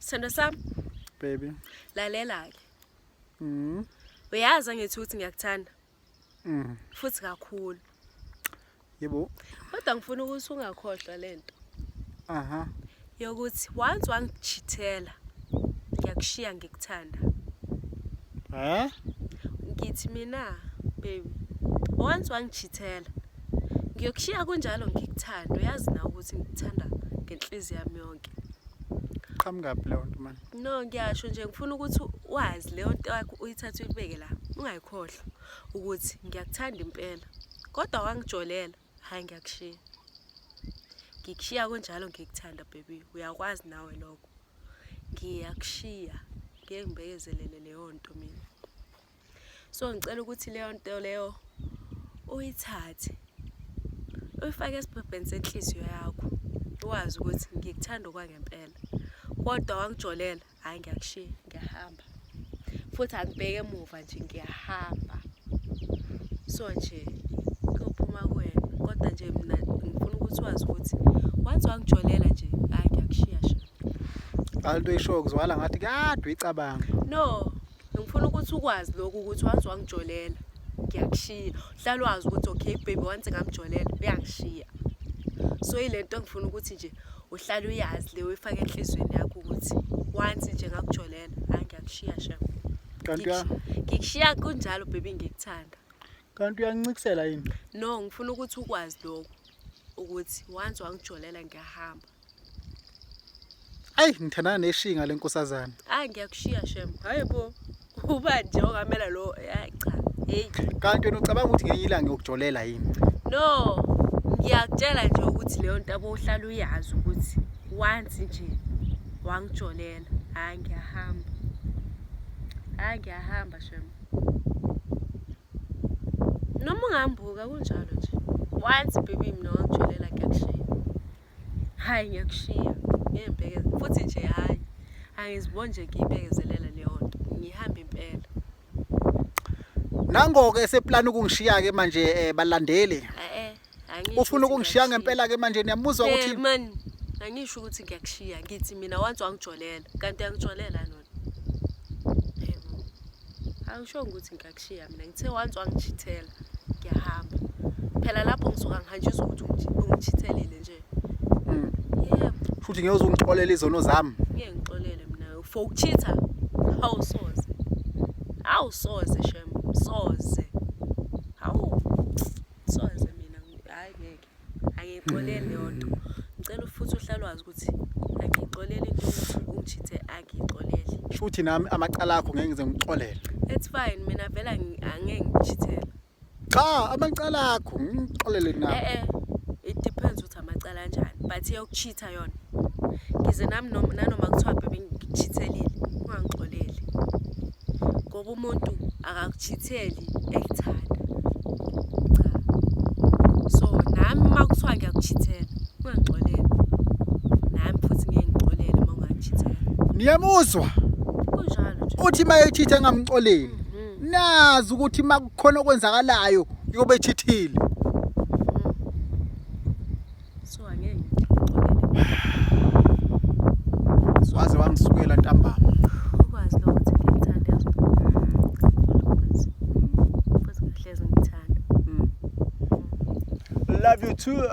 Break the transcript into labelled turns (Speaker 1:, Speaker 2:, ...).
Speaker 1: Sithando sami.
Speaker 2: Baby.
Speaker 1: Lalela ke. Uyazi angithi ukuthi ngiyakuthanda. Futhi kakhulu.
Speaker 2: Yebo.
Speaker 1: Kodwa ngifuna ukuthi ungakhohlwa lento.
Speaker 2: Aha.
Speaker 1: Yokuthi once wangichithela ngiyakushiya ngikuthanda.
Speaker 2: Eh?
Speaker 1: Ngithi mina baby once wangichithela ngiyokushiya kunjalo ngikuthanda, uyazi na ukuthi ngikuthanda ngenhliziyo yami yonke.
Speaker 2: Qhamukaphi leyo nto manje?
Speaker 1: No, ngiyasho nje ngifuna ukuthi wazi leyo nto yakho uyithathe uyibeke la, ungayikhohlwa ukuthi ngiyakuthanda impela. Kodwa wangijolela, hayi ngiyakushiya. Ngikushiya kunjalo ngikuthanda baby, uyakwazi nawe lokho. Ngiyakushiya, ngeke ngibekezelele leyo nto mina. So ngicela ukuthi leyo nto leyo uyithathe uyifake esibhebheni senhliziyo yakho, wazi ukuthi ngikuthanda okwangempela. Kodwa wangijolela, hhayi ngiyakushiya, ngiyahamba. Futhi angibheke emuva nje ngiyahamba. So nje kuyophuma kuwena. Kodwa nje mina ngifuna ukuthi wazi ukuthi once wangijolela nje, hhayi ngiyakushiya sha.
Speaker 2: Ngale nto oyishoyo kuzwakala ngathi kade uyicabanga.
Speaker 1: No, ngifuna ukuthi ukwazi lokhu ukuthi once wangijolela ngiyakushiya. Uhlale wazi ukuthi okay baby once ngamjolela uyangishiya. So ile nto engifuna ukuthi nje uhlale uyazi le uyifake enhliziyweni yakho ukuthi once nje ngakujolela, hhayi ngiyakushiya sha.
Speaker 2: Kanti uya
Speaker 1: Ngikushiya kunjalo baby ngikuthanda.
Speaker 2: Kanti uyangincikisela yini?
Speaker 1: No, ngifuna ukuthi ukwazi lokhu ukuthi once wangijolela ngiyahamba.
Speaker 2: Ayi ngithandana neshinga lenkosazana.
Speaker 1: Hayi ngiyakushiya shem. Hayi bo. Uba nje ongamela lo, hayi cha. Hey.
Speaker 2: Kanti wena ucabanga ukuthi ngelinye ilanga ngiyokujolela yini?
Speaker 1: No, ngiyakutshela nje ukuthi leyo nto abohlala uyazi ukuthi once nje wangijolela, hayi ngiyahamba. Hayi ngiyahamba shem. Noma ungambuka kunjalo nje. Once baby mina wangijolela ngiyakushiya. Hayi ngiyakushiya. Ngeke ngibheke futhi nje hayi. Angiziboni nje ngiyibekezelela leyo nto. Ngihamba impela.
Speaker 2: Nango-ke eseplana ukungishiya-ke manje balandeli.
Speaker 1: Eh angisho.
Speaker 2: Ufuna ukungishiya ngempela-ke manje niyamuzwa ukuthi
Speaker 1: man angisho ukuthi ngiyakushiya, ngithi mina once wangijolela, kanti uyangijolela nona. Yebo. Angisho ukuthi ngiyakushiya mina, ngithe once wangichithela ngiyahamba. Phela lapho ngisuka ngihanjiswa ukuthi ungichithelile nje. Yebo.
Speaker 2: Futhi ngeke uzungixolela izono zami.
Speaker 1: Ngeke ngixolele mina for ukuchitha. Awusoze. Awusoze shem, soze. Hawu. Soze mina, hayi ngeke. Angiyixoleli leyo nto. Ngicela futhi uhlale wazi ukuthi angiyixoleli into yokuthi ungichithe, angiyixoleli.
Speaker 2: Shuthi nami amacala akho ngeke ngize ngixolele.
Speaker 1: It's fine, mina vele angeke ngichithele.
Speaker 2: Cha, amacala akho ngixolele nami.
Speaker 1: Eh eh, it depends ukuthi amacala anjani, but eyokuchitha yona. Ngize nami nanoma kuthiwa baby ngikuchithelile, ungangixoleli. Ngoba umuntu akakuchitheli ekuthanda. Cha. So nami uma kuthiwa ngiyakuchithela, ungangixoleli. Nami futhi ngeke ngixolele uma ungangichithela.
Speaker 2: Niyamuzwa?
Speaker 1: Kunjalo nje.
Speaker 2: Uthi uma echitha engamxoleli. Nazi ukuthi uma kukhona okwenzakalayo yobe echithile.
Speaker 1: So angeke ngixolele.
Speaker 2: Waze wangisukela ntambama.
Speaker 1: Ukwazi lokho ukuthi ngikuthanda yazi. Kakhulu futhi. Futhi ngihlezi ngikuthanda.
Speaker 2: Love you too.